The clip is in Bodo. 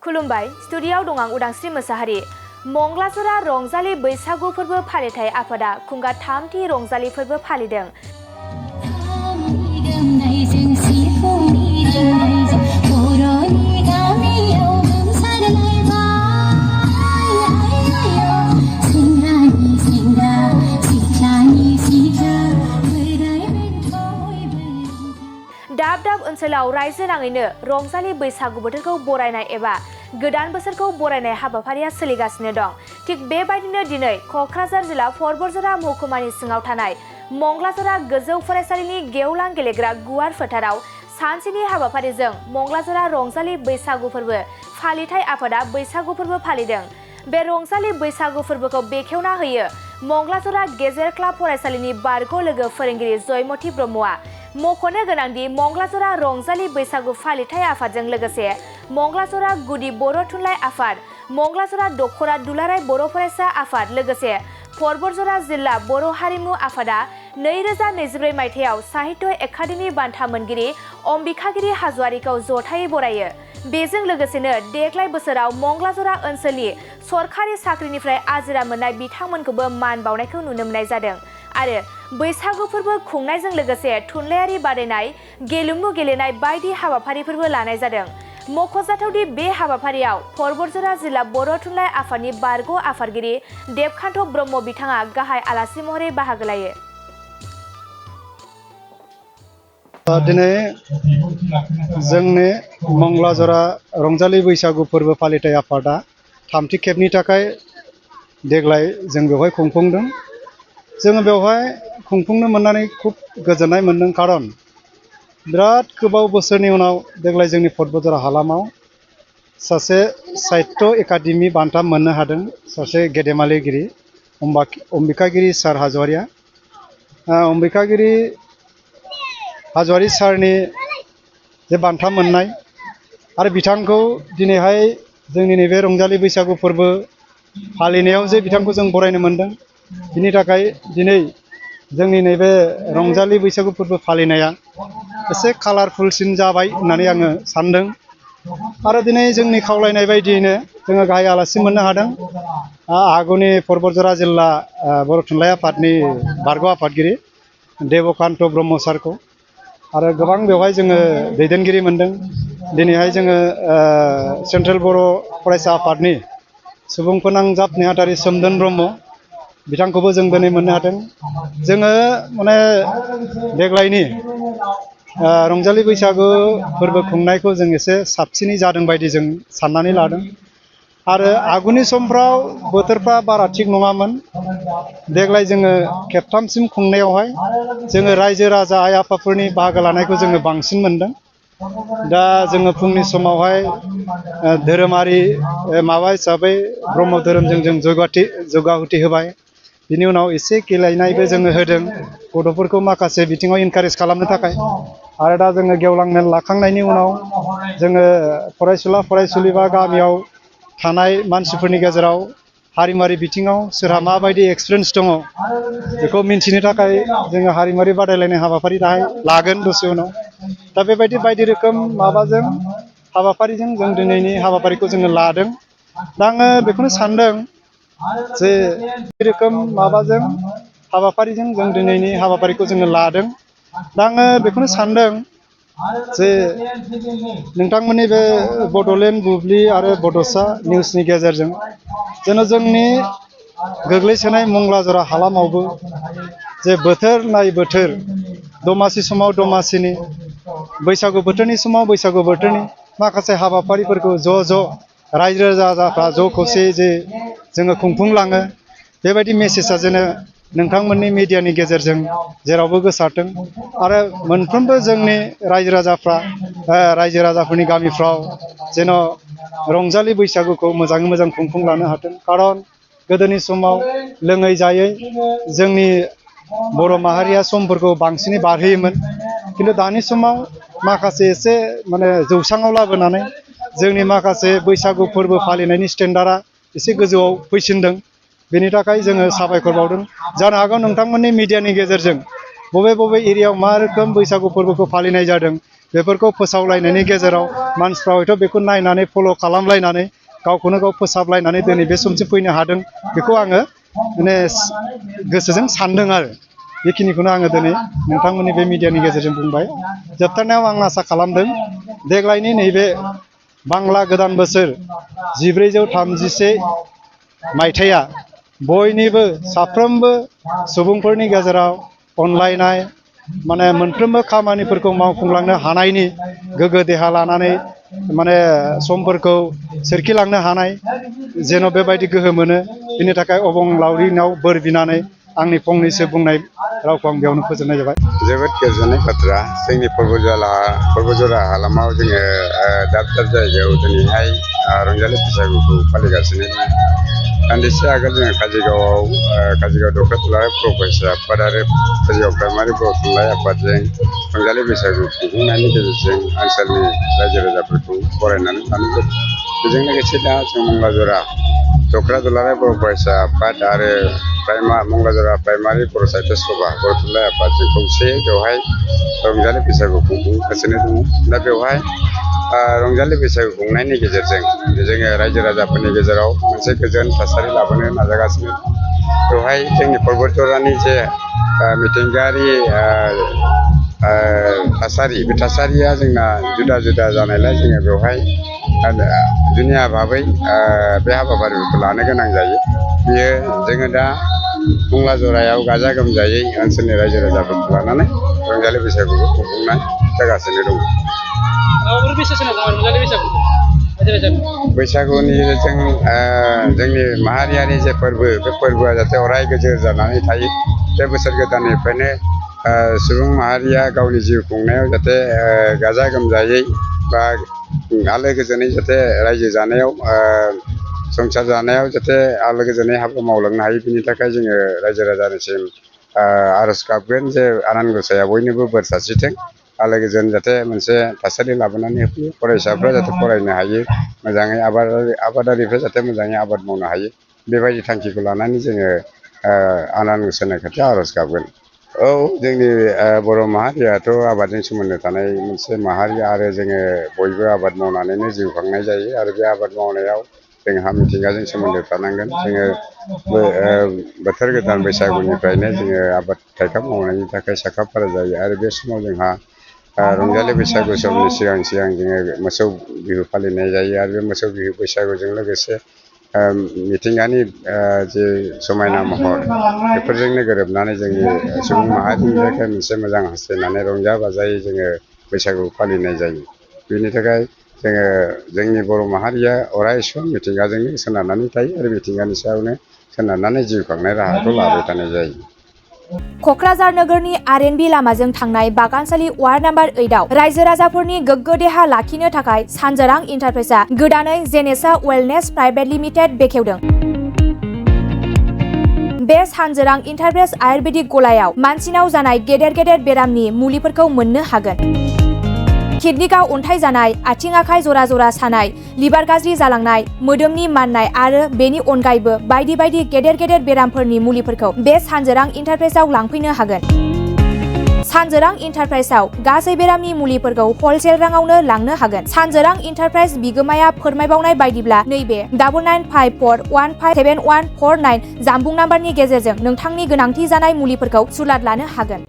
खुलुमबाय स्टुडियोआव दं आं उदांस्रि मोसाहारि। मंगलाजरा रंजालि बैसागु फोरबो फालिथाय आफादा खुंगा 3थि रंजालि फोरबो फालिदों। दाब दाब ओनसोलाव रायजो नाङैनो रंजालि बैसागु बोथोरखौ बरायनाय एबा गोदान बोसोरखौ बरायनाय हाबाफारिया सोलिगासिनो दं। थिग बेबायदिनो दिनै क'क्राझार जिल्ला परबरजरा महकुमानि सिङाव थानाय मंगलाजरा गोजौ फरायसालिनि गेवलां गेलेग्रा गुवार फोथाराव सानसेनि हाबाफारिजों मंगलाजरा रंजालि बैसागु फोरबो फालिथाय आफादा बैसागु फोरबो फालिदों। बे रंजालि बैसागु फोरबोखौ बेखेवना होयो मंगलाजरा गेजेर क्लाब फरायसालिनि बारग' लोगो फोरोंगिरि जयमती ब्रह्मआ। मख'नो गोनांदि मंगलाजरा रंजालि बैसागु फालिथाय आफादजों लोगोसे मंगलाजरा गुदि बर' थुनलाइ आफाद, मंगलाजरा दख'रा दुलाराय बर' फरायसा आफाद लोगोसे परबरजरा जिल्ला बर' हारिमु आफादा 2024 मायथाइयाव साहित्य एकाडेमि बान्था मोनगिरि अम्बिकागिरि हाज'वारिखौ जथायै बरायो। बेजों लोगोसेनो देग्लाय बोसोराव मंगलाजरा ओनसोलनि सरखारि साख्रिनिफ्राय आजिरा मोननाय बिथांमोनखौबो मान बावनायखौ नुनो मोननाय जादों। आरो बैसागु फोरबो खुंनायजों लोगोसे थुनलाइयारि बादायनाय, गेलेमु गेलेनाय बायदि हाबाफारिफोरबो लानाय जादों। मख'जाथावदि बे हाबाफारियाव परबरजरा जिल्ला बर' थुनलाइ आफादनि बारग' आफादगिरि देबकान्त ब्रह्म बिथाङा गाहाय आलासि महरै बाहागो लायो। दिनै जोंनि मंगलाजरा रंजालि बैसागु फोरबो फालिथाय आफादा 3थि खेबनि थाखाय देग्लाय जों बेवहाय खुंफुंदों। जोङो बेवहाय खुंफुंनो मोननानै खुब गोजोननाय मोनदों। खारन बिराद गोबाव बोसोरनि उनाव देग्लाय जोंनि परबरजरा हालामाव सासे साहित्य एकाडेमि बान्था मोननो हादों सासे गेदेमा लिरगिरि अम्बिकागिरि सार हाज'वारिया। अम्बिकागिरि हाज'वारि सारनि जे बान्था मोननाय आरो बिथांखौ दिनैहाय जोंनि नैबे रंजालि बैसागु फोरबो फालिनायाव जे बिथांखौ जों बरायनो मोनदों, बिनि थाखाय दिनै जोंनि नैबे रंजालि बैसागु फोरबो फालिनाया एसे कालारफुलसिन जाबाय होननानै आङो सानदों। आरो दिनै जोंनि खावलायनाय बायदियैनो जोङो गाहाय आलासि मोननो हादों आगुनि परबरजरा जिल्ला बर' थुनलाइ आफादनि बारग' आफादगिरि देबकान्त ब्रह्म सारखौ। आरो गोबां बेवहाय जोङो दैदेनगिरि मोनदों। दिनैहाय जोङो सेन्ट्रेल बर' फरायसा आफादनि सुबुं फोनांजाब नेहाथारि सोमदोन ब्रह्म बिथांखौबो जों दिनै मोननो हादों। जोङो माने देग्लायनि रंजालि बैसागु फोरबो खुंनायखौ जों एसे साबसिनै जादों बायदि जों साननानै लादों। आरो आगुनि समफ्राव बोथोरफ्रा बारा थिग नङामोन। देग्लाय जोङो खेबथामसिम खुंनायावहाय जोङो रायजो राजा आइ आफाफोरनि बाहागो लानायखौ जोङो बांसिन मोनदों। दा जोङो फुंनि समावहाय धोरोमारि माबा हिसाबै ब्रह्म धोरोमजों जों जौगाहुथि होबाय। बिनि उनाव एसे गेलेनायबो जोङो होदों गथ'फोरखौ माखासे बिथिङाव इनकारेज खालामनो थाखाय। आरो दा जोङो गेवलां मेल लाखांनायनि उनाव जोङो फरायसुला फरायसुलि बा गामियाव थानाय मानसिफोरनि गेजेराव हारिमुवारि बिथिङाव सोरहा माबायदि एक्सपिरियेन्स दङ बेखौ मिन्थिनो थाखाय जोङो हारिमुवारि बादायलायनाय हाबाफारि दाहाय लागोन दसे उनाव। दा बेबायदि बायदि रोखोम माबाजों हाबाफारिजों जों दिनैनि हाबाफारिखौ जोङो लादों। दा आङो बेखौनो सानदों जे बे रोखोम माबाजों हाबाफारिजों जों दिनैनि हाबाफारिखौ जोङो लादों। दा आङो बेखौनो सानदों जे नोंथांमोननि बे बड'लेण्ड बुब्लि आरो बड'सा निउसनि गेजेरजों जेन' जोंनि गोग्लैसोनाय मंगलाजरा हालामावबो जे बोथोर नायै बोथोर दमासि समाव दमासिनि, बैसागु बोथोरनि समाव बैसागु बोथोरनि माखासे हाबाफारिफोरखौ ज' रायजो राजाफ्रा ज' खौसेयै जे जोङो खुंफुंलाङो, बेबायदि मेसेजआ जेन नोंथांमोननि मिडियानि गेजेरजों जेरावबो गोसारथों। आरो मोनफ्रोमबो जोंनि रायजो राजाफोरनि गामिफ्राव जेन' रंजालि बैसागुखौ मोजाङै मोजां खुंफुंलांनो हाथों। खारन गोदोनि समाव लोङै जायै जोंनि बर' माहारिया समफोरखौ बांसिनै बारहोयोमोन। खिन्थु दानि समाव माखासे एसे माने जौस्राङाव लाबोनानै जोंनि माखासे बैसागु फोरबो फालिनायनि स्टेन्डार्डआ एसे गोजौआव फैसिनदों। बेनि थाखाय जोङो साबायखर बावदों। जानो हागौ नोंथांमोननि मिडियानि गेजेरजों बबे एरियायाव मा रोखोम बैसागु फोरबोखौ फालिनाय जादों बेफोरखौ फोसावलायनायनि गेजेराव मानसिफ्रा हयथ' बेखौ नायनानै फल' खालामलायनानै गावखौनो गाव फोसाबलायनानै दिनै बे समसिम फैनो हादों बेखौ आङो माने गोसोजों सानदों आरो बेखिनिखौनो आङो दिनै नोंथांमोननि बे मिडियानि गेजेरजों बुंबाय। जोबथारनायाव आं आसा खालामदों देग्लायनि नैबे बांला गोदान बोसोर 1436 मायथाइया बयनिबो साफ्रोमबो सुबुंफोरनि गेजेराव अनलायनाय माने मोनफ्रोमबो खामानिफोरखौ मावफुंलांनो हानायनि गोग्गो देहा लानानै माने समफोरखौ सोरखिलांनो हानाय जेन' बेबायदि गोहो मोनो बिनि थाखाय अबंलावरिनाव बोर बिनानै आंनि फंनैसो बुंनाय रावखौ आं बेयावनो फोजोबनाय जाबाय। जोबोद गोजोननाय बाथ्रा जोंनि पर्बतझाला हालामाव जोङो दाब दाब जायगायाव दिनैहाय रंजालि बैसागुखौ फालिगासिनो दङ। दान्दिसे आगोल जोङो काजिगाव दख्रा थुनलाइ बर' फरायसा आफाद आरो काजिगाव प्राइमारि बर' थुनलाइ आफादजों रंजालि बैसागु खुंफुंनायनि गेजेरजों ओनसोलनि रायजो राजाफोरखौ बरायनानै लानाय जादों। बेजों लोगोसे दा जों मंलाजरा दख्रा दुलाराय बर' फरायसा आफाद आरो मंलाजरा प्राइमारि बर' साहित्य सभा बर' थुनलाइ आफादजों खौसे बेवहाय रंजालि बैसागु खुंफुंगासिनो दङ। दा बेवहाय रंजालि बैसागु खुंनायनि गेजेरजों जोङो रायजो राजाफोरनि गेजेराव मोनसे गोजोन थासारि लाबोनो नाजागासिनो दं। बेवहाय जोंनि पर्बतझरानि जे मिथिंगायारि थासारि बे थासारिया जोंना जुदा जुदा जानायलाय जोङो बेवहाय जुनिया भाबै बे हाबाफारिखौ लानो गोनां जायो। बियो जोङो दा मंलाजरायाव गाजा गोमजायै ओनसोलनि रायजो राजाफोरखौ लानानै रंजालि बैसागुखौ खुंफुंनाय जागासिनो दङ। बैसागुनि जोंनि माहारियारि जे फोरबो बे फोरबोआ जाहाथे अराय गोजोर जानानै थायो। बे बोसोर गोदाननिफ्रायनो सुबुं माहारिया गावनि जिउ खुंनायाव जाहाथे गाजा गोमजायै बा आलो गोजोनै जाहाथे रायजो जानायाव संसार जानायाव जाहाथे आलो गोजोनै हाबा मावलांनो हायो बिनि थाखाय जोङो रायजो राजानिसिम आर'ज गाबगोन जे आनान गसाइया बयनोबो बोर सारस्रिथों आलो गोजोन जाहाथे मोनसे थासारि लाबोनानै होफैयो। फरायसाफ्रा जाहाथे फरायनो हायो मोजाङै आबादारिफ्रा जाहाथे मोजाङै आबाद मावनो हायो बेबायदि थांखिखौ लानानै जोङो आनान गसाइनि खाथियाव आर'ज गाबगोन। औ जोंनि बर' माहारियाथ' आबादजों सोमोन्दो थानाय मोनसे माहारि आरो जोङो बयबो आबाद मावनानैनो जिउ खांनाय जायो आरो बे आबाद मावनायाव जोंहा मिथिंगाजों सोमोन्दो थानांगोन। जोङो बोथोर गोदान बैसागुनिफ्रायनो जोङो आबाद थाइखा मावनायनि थाखाय साखाफारा जायो आरो बे समाव जोंहा रंजालि बैसागु समनि सिगां जोङो मोसौ बिहु फालिनाय जायो आरो बे मोसौ बिहु बैसागुजों लोगोसे मिथिंगानि जे समायना महर बेफोरजोंनो गोरोबनानै जोंनि सुबुं माहारिनि थाखाय मोनसे मोजां हास्थायनानै रंजा बाजायै जोङो बैसागु फालिनाय जायो। बेनि थाखाय जोङो जोंनि बर' माहारिया अराय सम मिथिंगाजोंनो सोनारनानै थायो आरो मिथिंगानि सायावनो सोनारनानै जिउ खांनाय राहाखौ लाबाय थानाय जायो। क'क्राझार नोगोरनि आर.एन.बि लामाजों थांनाय बागानसालि वार्ड नाम्बार 8आव रायजो राजाफोरनि गोग्गो देहा लाखिनो थाखाय सानजोरां इन्टारप्राइजआ गोदानै जेनेसा वेलनेस प्राइभेट लिमिटेड बेखेवदों। बे सानजोरां इन्टारप्राइज आयुर्वेदिक गलायाव मानसिनाव जानाय गेदेर गेदेर बेरामनि मुलिफोरखौ मोननो हागोन। किडनिकआव अन्थाइ जानाय, आथिं आखाइ जरा जरा सानाय, लिभार गाज्रि जालांनाय, मोदोमनि माननाय आरो बेनि अनगायैबो बायदि बायदि गेदेर गेदेर बेरामफोरनि मुलिफोरखौ बे सानजोरां इन्टारप्राइजआव लांफैनो हागोन। सानजोरां इन्टारप्राइजआव गासै बेरामनि मुलिफोरखौ हलसेल राङावनो लांनो हागोन। सानजोरां इन्टारप्राइज बिगोमाया फोरमायबावनाय बायदिब्ला नैबे 9954157149 जानबुं नाम्बारनि गेजेरजों नोंथांनि गोनांथि जानाय मुलिफोरखौ सुलाद लानो हागोन।